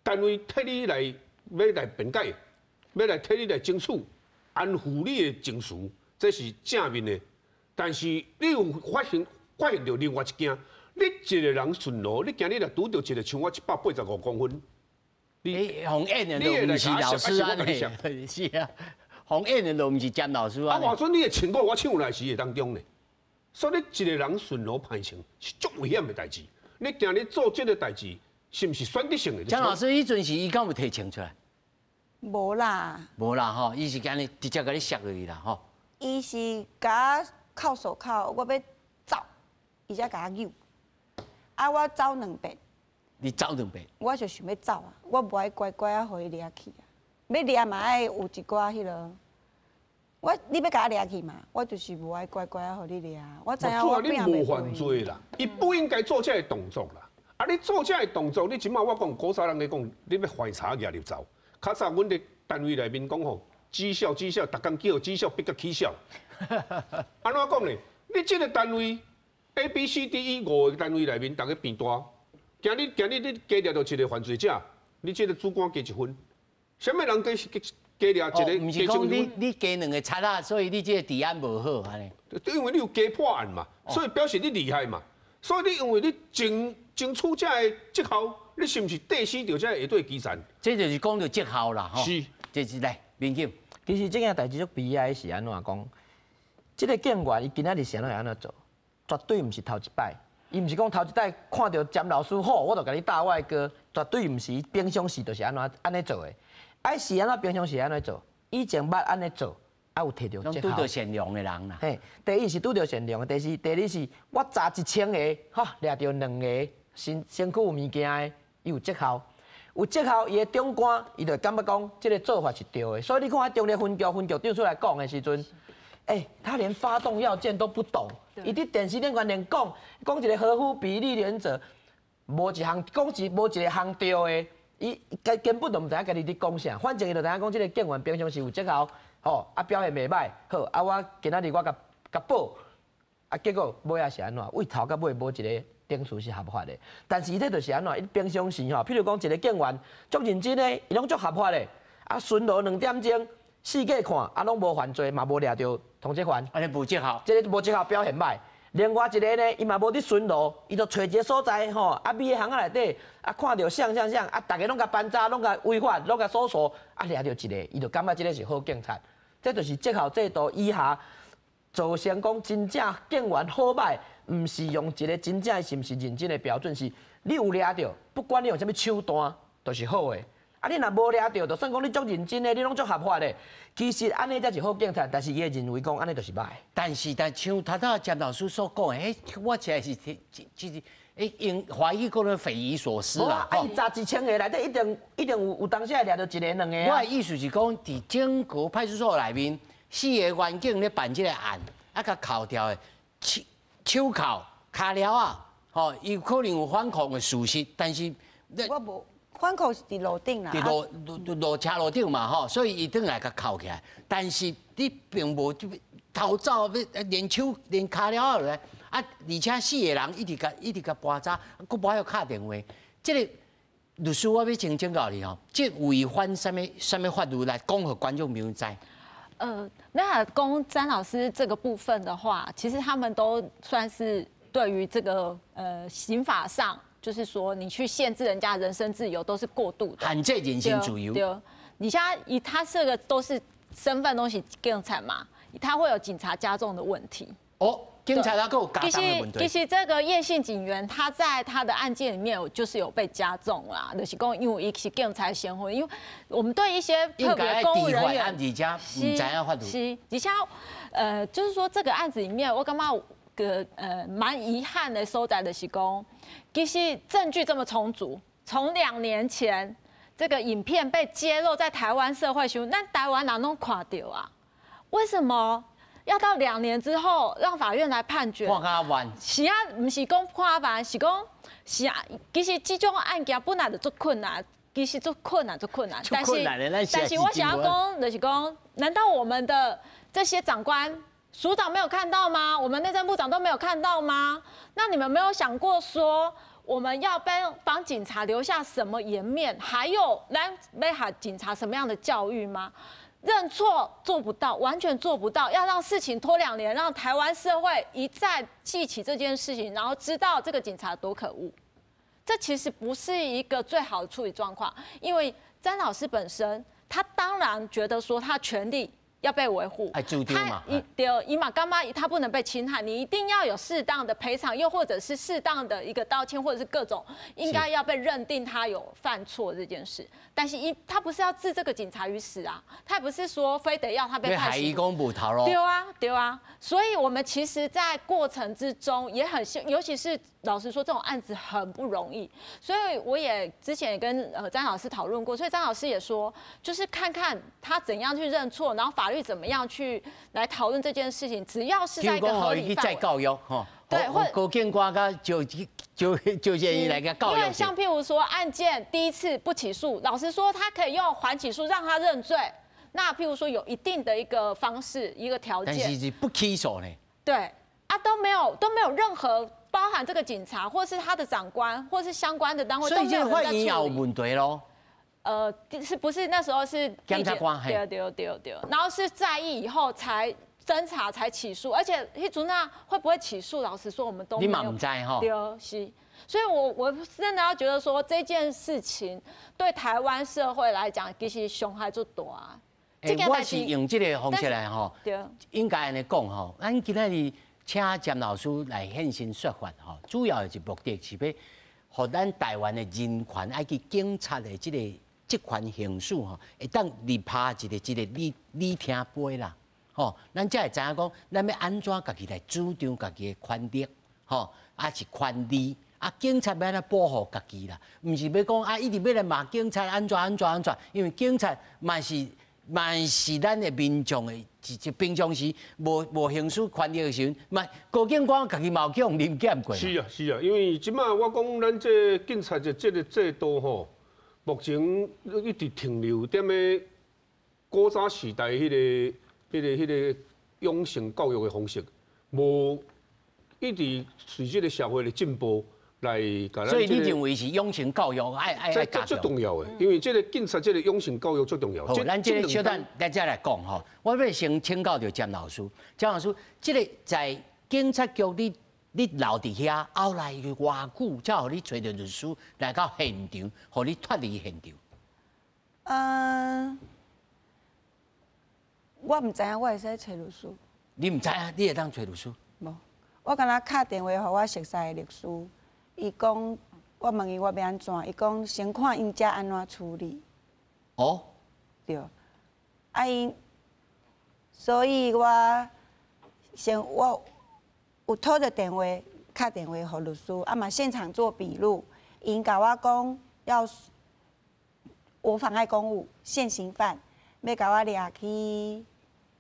单位替你来欲来辩解，欲来替你来争取安抚你的情绪，这是正面的。但是你有发现著另外一件，你一个人巡逻，你今日若拄著一个像我185公分，你予演的都毋是老师按呢，是啊，予演的都毋是詹老师啊。啊，偌阵你会穿过我手内时的当中呢？所以你一个人巡逻歹穿是足危险的代志。你今日做这个代志，是毋是选择性的？詹老师，彼阵时伊敢有提枪出来？无啦。无啦吼，伊是按呢直接共你摔落去啦吼。伊是共我銬手銬，我欲走，伊才共我扭。啊，我走两遍。你走两遍？我就想欲走啊，我无爱乖乖仔予伊掠去啊。欲掠嘛爱有一寡彼落。我你欲共我掠去嘛？我就是无爱乖乖仔予你掠。我知影我你无犯罪啦，伊不应该做这个动作啦。啊，你做这个动作，你这马我讲古早人咧讲，你欲怀柴举入灶。较早阮伫单位内面讲吼，绩效绩效，逐工叫绩效逼甲起痟。按怎讲呢？你这个单位 A、B、C、D、E 五个单位内面，逐家变大。今日今日你加掠著一个犯罪者，你这个主管加一分。啥物人加加掠一个？毋是讲你加两个贼仔，所以你这个治安无好按呢？因为你有加破案嘛，所以表示你厉害嘛。所以你因为你争取这个绩效，你是毋是缀死著这个下底基层？这就是讲著绩效啦，吼。是，这是来民警。其实这件代志足悲哀是按怎讲？这个警员伊今仔日是按怎按怎做？绝对毋是头一摆。伊毋是讲头一摆看著詹老师好，我就共你打我的哥，绝对毋是。平常时就是按怎按呢做的。啊是按怎平常时按呢做？以前捌按呢做，啊有提著绩效。拄著善良的人啦。嘿，第一是拄著善良的，第二是我查1000个，哈，掠著两个身躯有物件的，伊有绩效，有绩效，伊的长官伊就感觉讲这个做法是对的。所以你看，中坜分局分局长出来讲的时阵，欸，他连发动要件都不懂，伊伫电视顶悬连讲讲一个合乎比例原则，无一项讲一无一个项对的，伊根本就毋知影家己伫讲啥。反正伊就知影讲这个警员平常时有绩效，吼啊表现袂䆀，好啊我今仔日我共共报，啊结果尾仔是按怎？对头到尾无一个程序是合法的。但是伊这就是按怎？伊平常时吼，譬如讲一个警员足认真的，伊拢足合法的，啊巡逻2点钟。四界看，啊，拢无犯罪，嘛无掠著通缉犯。按呢无绩效，这个无绩效表现䆀。另外一个呢，伊嘛无伫巡逻，伊就揣一个所在吼，啊，覕佇巷仔内底，啊，看著啥啥啥，啊，逐家拢共盘查，拢共违法，拢共搜索，啊，掠著一个，伊就感觉这个是好警察。这就是绩效制度以下造成讲真正警员好䆀，毋是用一个真正是毋是认真的标准，是你有掠著，不管你用啥物手段，都是好的。啊！你若无掠著，就算讲你足认真的，你拢足合法的。其实按呢才是好警察，但是伊会认为讲按呢就是䆀。但是，但像头拄詹老师所讲的，彼我实在是这这欸，用怀疑讲咧匪夷所思啦。啊，伊查1000个内底，一定一定有有当时会掠著一个两个。我的意思是讲，伫整个派出所内面，四个员警咧办这个案，啊，共銬掉的手手銬、跤鐐仔，吼，伊可能有反抗的事实，但是我无。反抗是伫路顶啦，伫路路路车路顶嘛吼，所以伊转来共銬起来。但是你并无逃走，欲连手连跤鐐仔落来，啊，而且四个人一直共一直共盘查，阁无爱敲电话。这个律师，我欲先请教你吼，这违反啥物啥物法律来讲予观众朋友知？那讲詹老师这个部分的话，其实他们都算是对于这个刑法上，就是说你去限制人家人身自由都是过度的，限制人身自由。对，你现在以他这个都是身份东西警察嘛，他会有警察加重的问题。哦。警察他有加重的问题。其实这个叶姓警员，他在他的案件里面有就是有被加重啦，就是讲因为伊是警察身份，因为我们对一些特别公务人员，而且毋知影法律。是，而且就是说这个案子里面，我感觉个蛮遗憾的所在就是讲，其实证据这么充足，从2年前这个影片被揭露在台湾社会时，咱台湾人拢看著啊？为什么要到两年之后让法院来判决？判较晚。是啊，毋是讲判晚，是讲是啊。其实这种案件本来就足困难，其实足困难，足困难。但是，但是我想要讲，就是讲，难道我们的这些长官、署长没有看到吗？我们内政部长都没有看到吗？那你们没有想过说，我们要帮警察留下什么颜面？还有，咱欲予警察什么样的教育吗？认错做不到，完全做不到。要让事情拖两年，让台湾社会一再记起这件事情，然后知道这个警察多可恶。这其实不是一个最好的处理状况，因为詹老师本身，他当然觉得说他权利要被维护，他伊对伊嘛感觉他不能被侵害，你一定要有适当的赔偿，又或者是适当的一个道歉，或者是各种应该要被认定他有犯错这件事。但是他不是要置这个警察于死啊，他也不是说非得要他被判刑。公无头路。对啊，对啊，所以我们其实，在过程之中也很，尤其是老实说，这种案子很不容易。所以我也之前也跟詹老师讨论过，所以詹老师也说，就是看看他怎样去认错，然后法律怎么样去来讨论这件事情，只要是在一个合理范围。再教育吼，对，或高警官佮招招招建议来共教育。因为像譬如说案件第一次不起诉，老实说他可以用缓起诉让他认罪。那譬如说有一定的一个方式一个条件，但是是不起诉呢？对啊，都没有任何包含这个警察或是他的长官或是相关的单位，所以这个法院也有问题咯。是不是那时候是检察官？对对对对，然后是在意以后才侦查才起诉，而且彼阵仔会不会起诉？老实说，我们都你嘛毋知吼。对，是，所以我真的要觉得说这件事情对台湾社会来讲，其实伤害足大。欸，我是用这个方式来吼，应该按呢讲吼，咱今仔日请詹老师来现身说法吼，主要的目的是欲予咱台湾的人权以及警察的这个职权行使吼，会当立下一个这个里程碑啦，吼，咱才会知影讲，咱欲按怎家己来主张家己的权利，吼，抑是权利。啊，警察欲按怎保护家己啦？毋是欲讲啊，一直欲来骂警察按怎按怎按怎，因为警察嘛是咱的民众的，一平常时无行使权力的时阵，嘛高警官家己嘛有去予临检过。是啊是啊，因为这摆我讲咱这警察的这个制度吼，目前一直停留踮咧古早时代彼个养成教育的方式，无一直随这个社会的进步来共咱。所以你认为是养成教育爱这最重要的，因为这个警察这个养成教育最重要。好，咱这个小等咱再来讲吼，我欲先请教著詹老师，詹老师，这个在警察局你留伫遐，后来偌久才予你揣著律师来到现场，予你脱离现场？嗯，我毋知影我会使揣律师。你毋知影，你会当揣律师？无，我敢若敲电话予我熟似的律师，伊讲，我问伊我欲按怎，伊讲先看𪜶遮按怎处理。对，啊𪜶，所以我先我有讨著电话，敲电话予律师，啊嘛现场做笔录，𪜶共我讲要我妨碍公务，现行犯，欲共我掠去，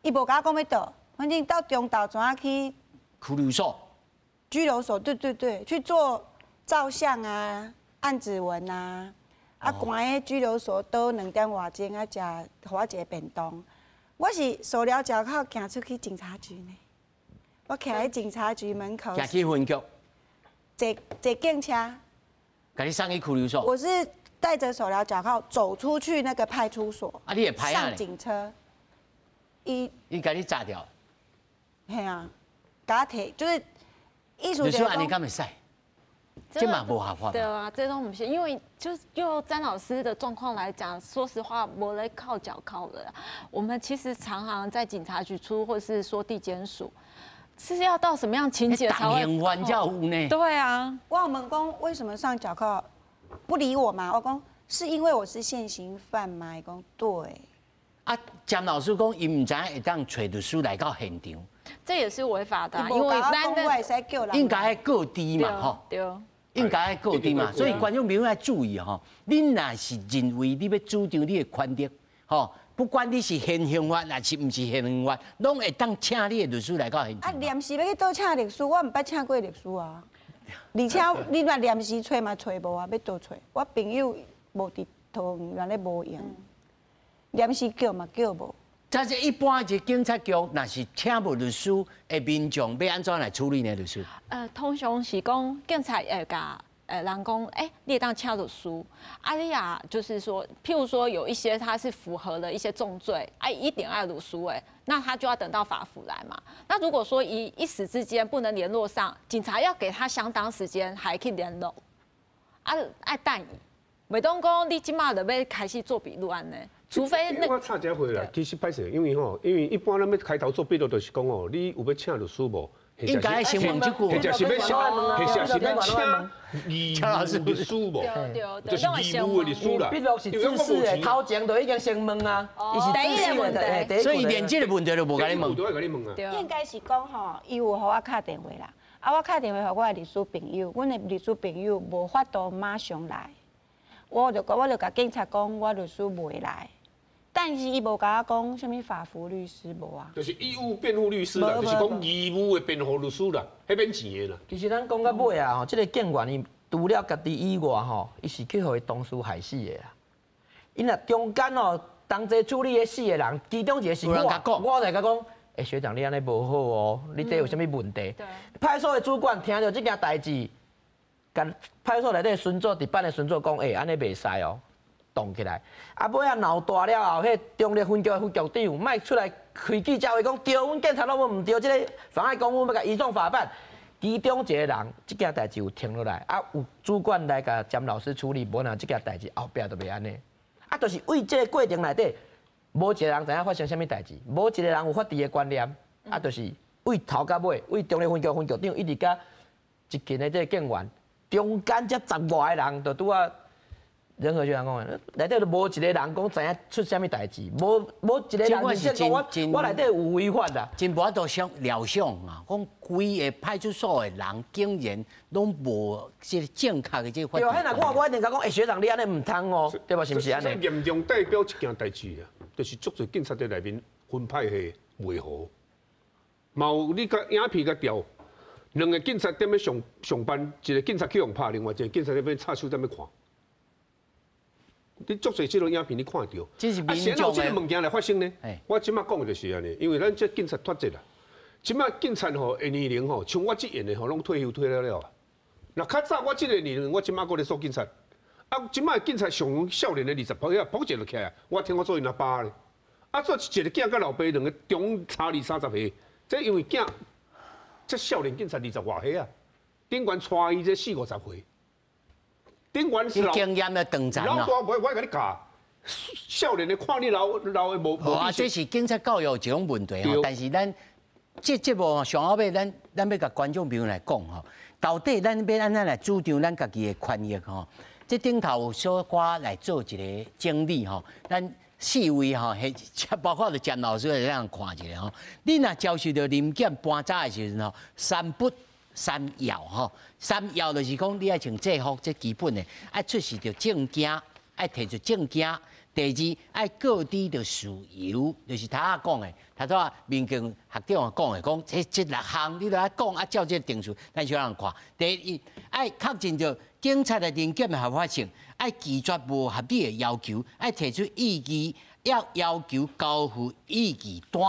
伊无共我讲欲佗，反正到中昼怎啊去拘留所。拘留所，对对对，去做照相啊、按指纹啊，啊，关喺拘留所倒2点外钟，啊，食，予我一个便当。我是手鐐脚銬行出去警察局呢，我徛喺警察局门口。行去分局。坐坐警车。共你送去拘留所。我是带着手鐐脚銬走出去那个派出所。啊，你会歹上警车。伊伊共你炸掉。嘿啊，共我提就是意思律师按呢敢会使？这嘛无合法。对啊，这都毋是，因为就是就詹老师的状况来讲，说实话，无咧銬脚銬的。我们其实常常在警察局出，或是说地检署，是要到什么样情节才会？有呢？对啊，我有问讲为什么上脚銬不理我嘛？我讲是因为我是现行犯吗？伊讲对。啊，詹老师讲，伊毋知影会当揣律师来到现场，这也是违法的，因为咱应该爱告知嘛，吼。对。应该爱告知嘛，所以观众朋友爱注意吼，恁若是认为你欲主张你的权利，吼，不管你是现行犯还是毋是现行犯，拢会当请你的律师来到现场。啊，临时欲去佗请律师，我毋捌请过律师啊。而且你若临时揣嘛揣无啊，欲佗揣？我朋友无伫桃园，人咧无闲，临时叫嘛叫无。这是一般一个警察局，若是请无律师的民众，欲按怎来处理呢？律师？通常是讲警察会共人讲，欸，你会当请律师，啊，你啊，就是说，譬如说有一些他是符合了一些重罪，啊，一定爱律师的，那他就要等到法扶来嘛。那如果说一时之间不能联络上，警察要给他相当时间还去联络，啊，爱等伊，袂当讲你这马就欲开始做笔录按呢。除非那我插一下话啦，其实歹势，因为吼，因为一般咱欲开头做笔录，就是讲吼，你有欲请律师无？应该先问这句，或者是欲请，或者是欲请义务律师无？就是义务的律师啦。笔录是自私的，头前就已经先问啊，伊是自私的，所以连这个问题都无共你问。都爱共你问啊。应该是讲吼，伊有予我敲电话啦，啊，我敲电话予我的律师朋友，阮的律师朋友无法度马上来，我就共警察讲，我律师袂来。但是伊无共我讲啥物法扶律师无啊？就是义务辩护律师啦，就是讲义务的辩护律师啦，彼免钱的啦。其实咱讲到尾啊，吼，这个警员伊除了家己以外吼，伊是去予伊同事害死的啦。𪜶若中间哦，同齐处理彼四个人，其中一个是我，我来共讲，欸，学长你按呢无好哦，你这有啥物问题？派出所的主管听著这件代志，共派出所内底巡佐值班的巡佐讲，欸，按呢袂使哦。动起来，啊，尾仔闹大了后，彼中坜分局的副局长莫出来开记者会讲，对，阮警察拢无毋对，这个妨碍公务欲共移送法办。其中一个人，这件代志有停落来，啊，有主管来共詹老师处理，无然这件代志后壁就袂按呢。啊，就是为这个过程内底，无一个人知影发生啥物代志，无一个人有法治的观念，啊，就是为头到尾，为中坜分局分局长一直佮一群的这个警员，中间这十外个人，就拄仔。任何学长讲的，内底都无一个人讲知影出啥物代志，无一个人认证讲我内底有违法啦。真无法度想料想啊，讲规个派出所的人竟然拢无这个正确的这个法。对，彼若我一定共讲，欸，学长你按呢毋通哦，对无？是毋是按呢？严重代表一件代志啊，就是足济警察伫内面分派系维护，嘛有你共影片共调，两个警察踮咧上上班，一个警察去予拍，另外一个警察伫咧插手踮咧看。你足济这种影片，你看著。这是民众的。啊，这个物件来发生呢？我这马讲的就是按呢，因为咱这警察脱节啦。这马警察吼，年龄吼，像我这样的吼，拢退休退了了啊。若较早我这个年龄，我这马阁咧做警察。啊，这马警察上少年的20岁啊，扑一就起来，我听我做𪜶阿爸咧。啊，做一个囝佮老爸两个中差二三十岁，这因为囝，这少年警察二十外岁啊，顶悬带伊这四五十岁。顶悬是经验的长老大，我共你教，少年的看你老老的无无。啊，这是警察教育一种问题吼。但是咱这节目上后尾，咱欲共观众朋友来讲吼，到底咱欲按怎来主张咱家己的权益吼？这顶头有小可来做一个整理吼，咱四位吼，包括著詹老师会当看一下吼。你若遭受著临检盘查的时阵吼，三不三要吼，三要就是讲你爱穿制服，这基本的，爱出示著证件，爱提出证件。第二，爱告知著事由，就是头仔讲的，头拄仔民警学长讲的，讲这六项你都爱讲，啊照这个程序，咱小人看。第一，爱确认著警察的临检的合法性，爱拒绝无合理的要求，爱提出异议，要要求交付异议单，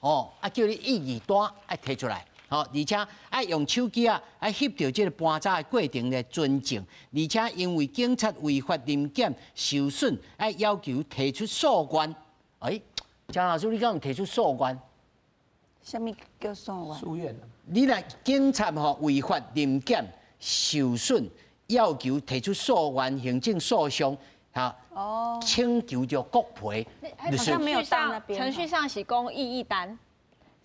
哦，啊叫你异议单爱提出来。吼，而且爱用手机啊，爱翕著这个盘查的过程来存证，而且因为警察违法临检受损，爱要求提出诉愿。欸，江老师，你敢有提出诉愿？啥物叫诉愿？诉愿。你若警察吼违法临检受损，要求提出诉愿、行政诉讼，哈，哦，请求著国赔。好像没有到那边。程序上是讲异议单，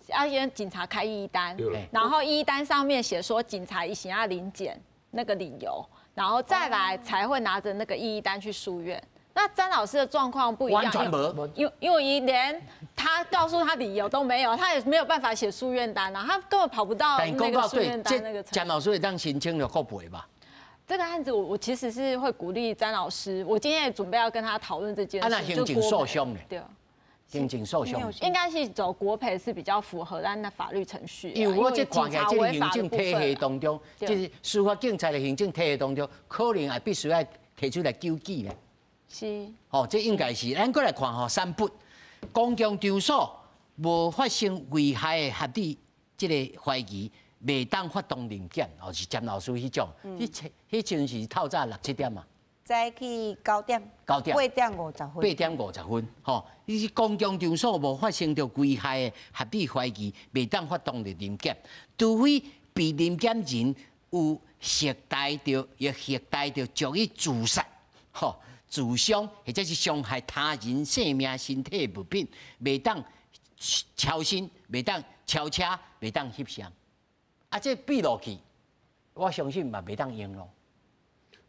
要先警察开异议单，然后异议单上面写说警察伊想要临检那个理由，然后再来才会拿着那个异议单去诉愿。那詹老师的状况不一样，完全无，因为连他告诉他理由都没有，他也没有办法写诉愿单啊，他根本跑不到那个诉愿单那个。詹老师会当申请著国赔吧？这个案子我其实是会鼓励詹老师，我今天也准备要跟他讨论这件事。啊，那行政诉讼呢？对，行政诉讼应该是走国赔是比较符合咱的法律程序。因为我这看起来，这个行政体系当中，就是司法警察的行政体系当中，可能也必须要提出来救济呢。是。哦，这应该是，咱阁来看吼，三不，公共场所无发生危害的合理这个怀疑，袂当发动临检，哦，是詹老师彼种，彼阵是透早六七点嘛。早起9点。 9点。8点50分。8点50分，吼，你是公共场所无发生著危害的合理怀疑，袂当发动的临检，除非被临检人有携带著，欲携带著足以自杀，吼，自伤或者是伤害他人性命、身体物品，袂当超身，袂当超车，袂当翕相。啊，这笔落去，我相信嘛袂当用咯。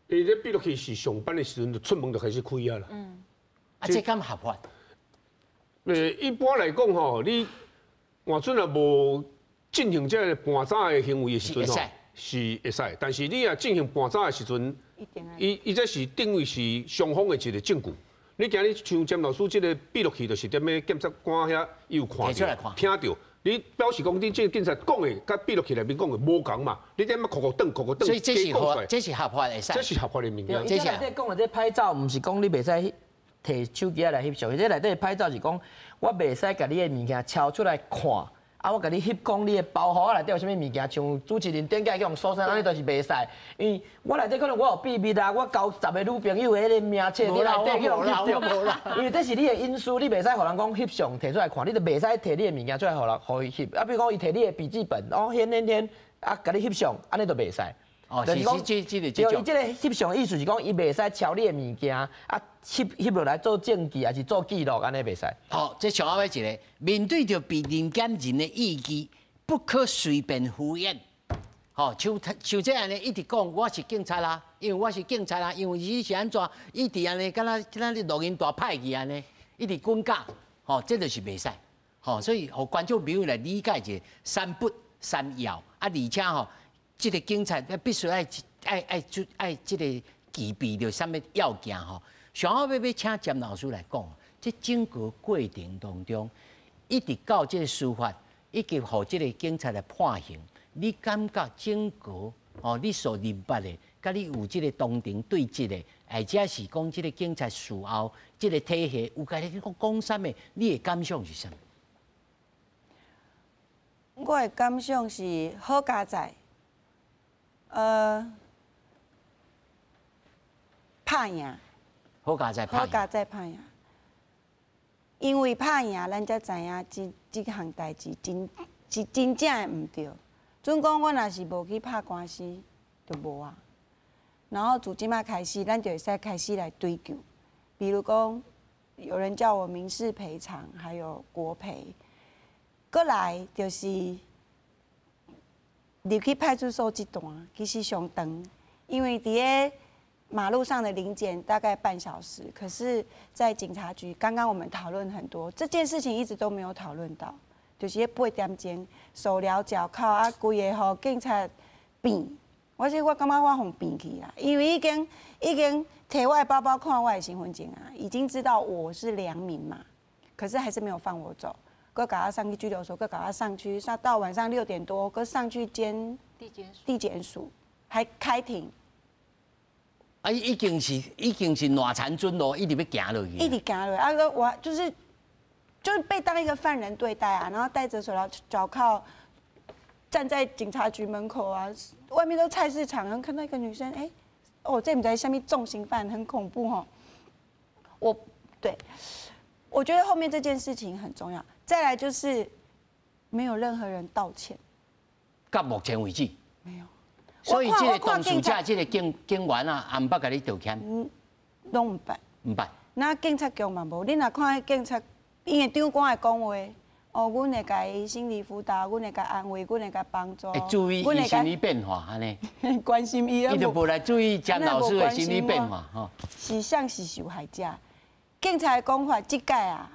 伊这笔落去是上班的时阵就出门就开始开啊啦。啊，这敢合法？一般来讲吼，你换准若无进行这个盘查的行为的时阵吼，是会使。但是你若进行盘查的时阵，伊这是等于是双方的一个证据。你今日像詹老师这个笔录去，就是踮咧检察官遐，伊有看著、听著。你表示讲，你这个警察讲的，佮笔录器内面讲的无仝嘛？你踮咧扣扣转、扣扣转，所以这是合，这是合法的。这是合法的物件。这内底讲的这拍照，毋是讲你袂使提手机来翕相，这内底拍照是讲，我袂使共你的物件抄出来看。啊！我共你翕讲你的包袱内底有啥物物件，像主持人顶届去予搜身，按呢就是袂使。因为我内底可能我有秘密啊，我交10个女朋友的彼个名册，你内底去予翕著。因为这是你的隐私，你袂使予人讲翕相提出来看，你就袂使提你的物件出来予人予伊翕。啊，比如讲伊提你的笔记本，哦，显显显，啊，共你翕相，按呢就袂使。哦，是这这个这种。伊这个翕相的意思是讲，伊袂使抄你的物件，啊，翕翕落来做证据，还是做记录，按呢袂使。好，这上后尾一个，面对著被临检人的意志，不可随便敷衍。吼，像像这按呢，一直讲我是警察啦，因为我是警察啦，因为你是按怎，一直按呢，敢若敢若咧录音带歹去按呢，一直滚假，吼，这就是袂使。吼，所以予观众朋友来理解一下，三不三要，啊，而且吼，这个警察必须爱爱爱爱这个具备著啥物要件吼。上后欲请詹老师来讲，这整个过程当中，一直到这个司法，以及予这个警察来判刑，你感觉整个哦，你所明白的，佮你有这个当庭对质的，或者是讲这个警察事后这个体系有共你讲讲啥物，你的感想是啥物？我的感想是好佳哉。拍赢，好佳哉，好佳哉拍赢，因为拍赢，咱才知影这这项代志真是真正的毋对。准讲，我若是无去拍官司，就无啊。然后自这马开始，咱就会使开始来追究。比如讲，有人叫我民事赔偿，还有国赔。阁来就是，入去派出所这段其实上长，因为伫咧马路上的临检大概半小时，可是，在警察局，刚刚我们讨论很多这件事情，一直都没有讨论到，就是彼八点钟手镣脚铐啊，规个予警察变，我说我感觉我予变去啦，因为已经提我的包包看我的身份证啊，已经知道我是良民嘛，可是还是没有放我走。阁共我送去拘留所，阁共我送去，上到晚上6点多，阁上去监地检署，地检署还开庭。啊，已经是烂残准咯，一直欲行落去。一直行落，啊，我就是被当一个犯人对待啊，然后戴着手镣脚铐，站在警察局门口啊，外面都菜市场，然后看到一个女生，哎，哦，这毋知啥物重刑犯，很恐怖吼。我对。我觉得后面这件事情很重要。再来就是没有任何人道歉，到目前为止没有。所以这个当事者，这个警员啊，也毋捌共你道歉。嗯，拢毋捌。毋捌。那警察局嘛无，你若看彼警察，𪜶的长官会讲话，哦，阮会共伊心理辅导，阮会共安慰，阮会共帮助。会注意伊心理变化，按呢？关心伊。伊就无来注意詹老师的心理变化，吼。是啥是受害者？警察的讲法，这届啊，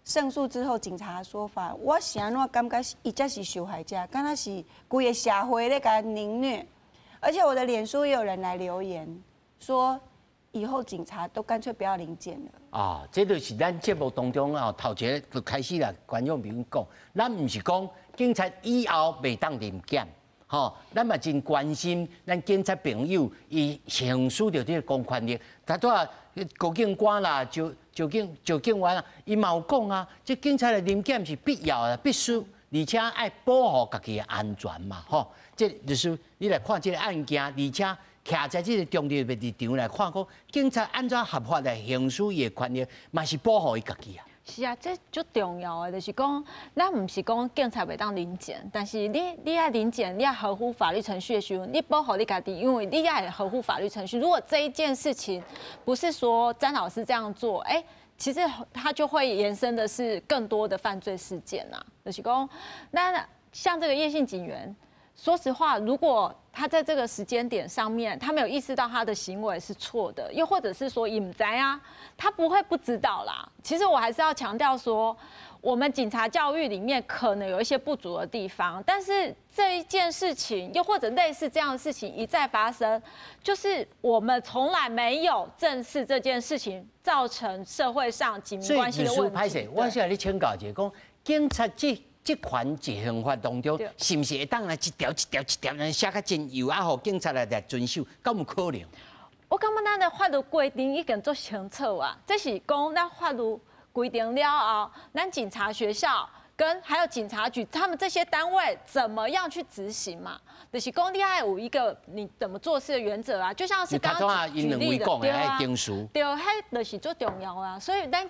胜诉之后，警察的说法，我是按怎感觉伊才是受害者，敢若是规个社会咧共凌虐。而且我的脸书也有人来留言说，以后警察都干脆不要临检了。啊，这就是咱节目当中啊，头一个就开始啦，观众朋友讲，咱毋是讲警察以后袂当临检，吼，咱嘛真关心咱警察朋友伊行使著这个公权力，他拄仔高警官啦，赵赵警赵警员啊，伊嘛有讲啊，这警察的临检是必要的、必须，而且爱保护家己的安全嘛，吼。这就是你来看这个案件，而且徛在这个中立的立场来看，讲警察按怎合法来行使伊的权力，嘛是保护伊家己啊。是啊，这足重要的，就是讲，咱毋是讲警察袂当临检，但是你爱临检，你爱合乎法律程序的时阵，你保护你家己，因为你爱合乎法律程序。如果这一件事情不是说詹老师这样做，欸，其实他就会延伸的是更多的犯罪事件啊。就是讲，那像这个叶姓警员。说实话，如果他在这个时间点上面，他没有意识到他的行为是错的，又或者是说隐灾啊，他不会不知道啦。其实我还是要强调说，我们警察教育里面可能有一些不足的地方，但是这一件事情，又或者类似这样的事情一再发生，就是我们从来没有正视这件事情造成社会上警民关系的问题。我是来你请教一下，讲警察这款刑法当中，是毋是会当来一条一条一条来写较真幼啊？予警察来遵守，敢有可能？我感觉咱的法律规定已经足清楚啊，这是讲咱法律规定了后，咱警察学校跟还有警察局，他们这些单位怎么样去执行嘛？就是讲你爱有一个你怎么做事的原则啊，就像是刚刚举例的，对啊，对，彼就是最重要啊。所以咱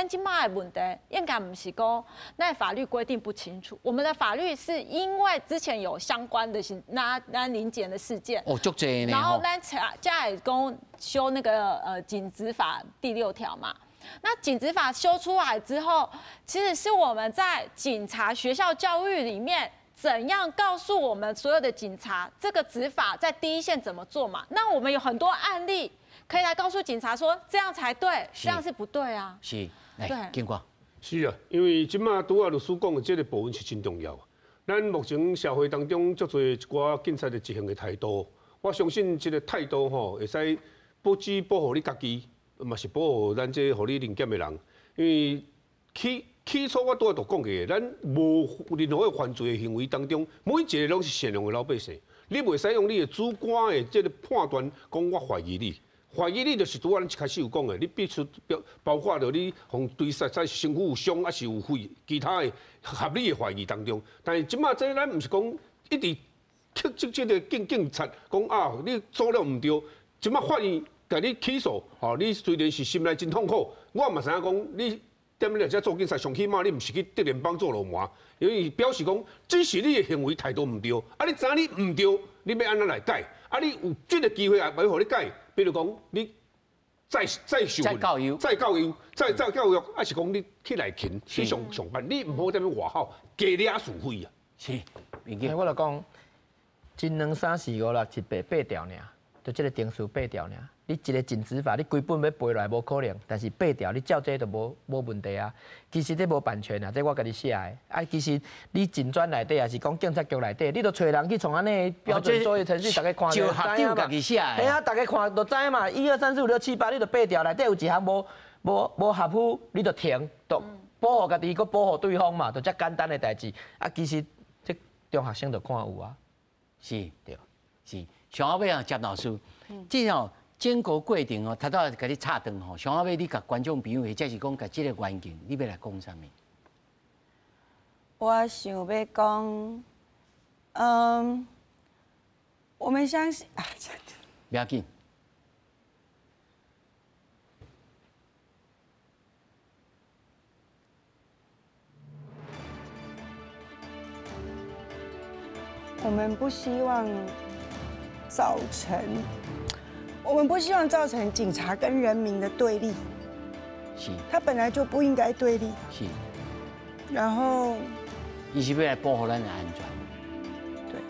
这马的问题，应该毋是讲咱法律规定不清楚。我们的法律是因为之前有相关的是那临检的事件，哦，足济呢。然后咱才会讲修那个警执法第6条嘛。那警执法修出来之后，其实是我们在警察学校教育里面怎样告诉我们所有的警察这个执法在第一线怎么做嘛？那我们有很多案例可以来告诉警察说，这样才对，这样是不对啊。是，来，警官。是啊，因为这马拄仔律师讲的这个部分是真重要。咱目前社会当中足济一寡警察的执行的态度，我相信这个态度吼，会使不只保护你家己。嘛是保护咱这予你临检的人，因为起初我拄仔就讲过，咱无任何的犯罪的行为当中，每一个拢是善良的老百姓，你袂使用你的主观的这个判断讲我怀疑你，怀疑你就是拄仔咱一开始有讲的，你必须包括著你予对实在身躯有伤，还是有非其他的合理的怀疑当中。但是这马这咱毋是讲一直斥责这个警察讲啊，你做了毋对，这马法院。共你起诉，吼，你虽然是心内真痛苦，我嘛知影讲，你踮咧遮做警察，上起码你毋是去德联邦做流氓，因为表示讲，只是你的行为态度毋对，啊，你知影你毋对，你欲按怎来改？啊，你有这个机会也欲予你改，比如讲，你再受训、再教育、再教育，还是讲你去内勤去上班，你毋好踮咧外口加惹是非啊。是，我就讲，一两三四五六七八八条尔，就这个程序八条尔。你一个警执法，你规本欲背落来无可能，但是八条你照这就无问题啊。其实这无版权啊，这我家己写的。啊，其实你警专内底，也是讲警察局内底，你就揣人去创按呢标准作业程序，大家看就知影嘛。嘿啊，大家看就知嘛。1、2、3、4、5、6、7、8，你就八条内底有一项无合乎，你就停，就保护家己，阁保护对方嘛，就遮简单的代志。啊，其实这中学生就看有啊。是，对，是。上后尾啊，詹老师，这哦。整个过程哦，头拄仔共你插断吼，上后尾你共观众朋友或者是讲共这个环境，你欲来讲啥物？我想欲讲，我们相信啊，不要紧。我們不希望造成警察跟人民的對立。他本來就不應該對立。然後，伊是欲來保護咱的安全。對。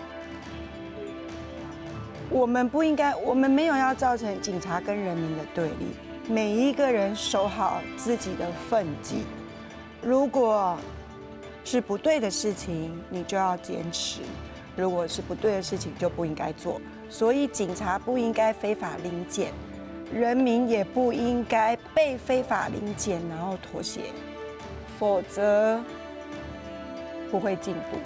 我們不應該，我們沒有要造成警察跟人民的對立。每一個人守好自己的分際。如果是不對的事情，你就要堅持；如果是不對的事情，就不應該做。所以警察不應該非法臨檢，人民也不應該被非法臨檢然後妥協，否則不會進步。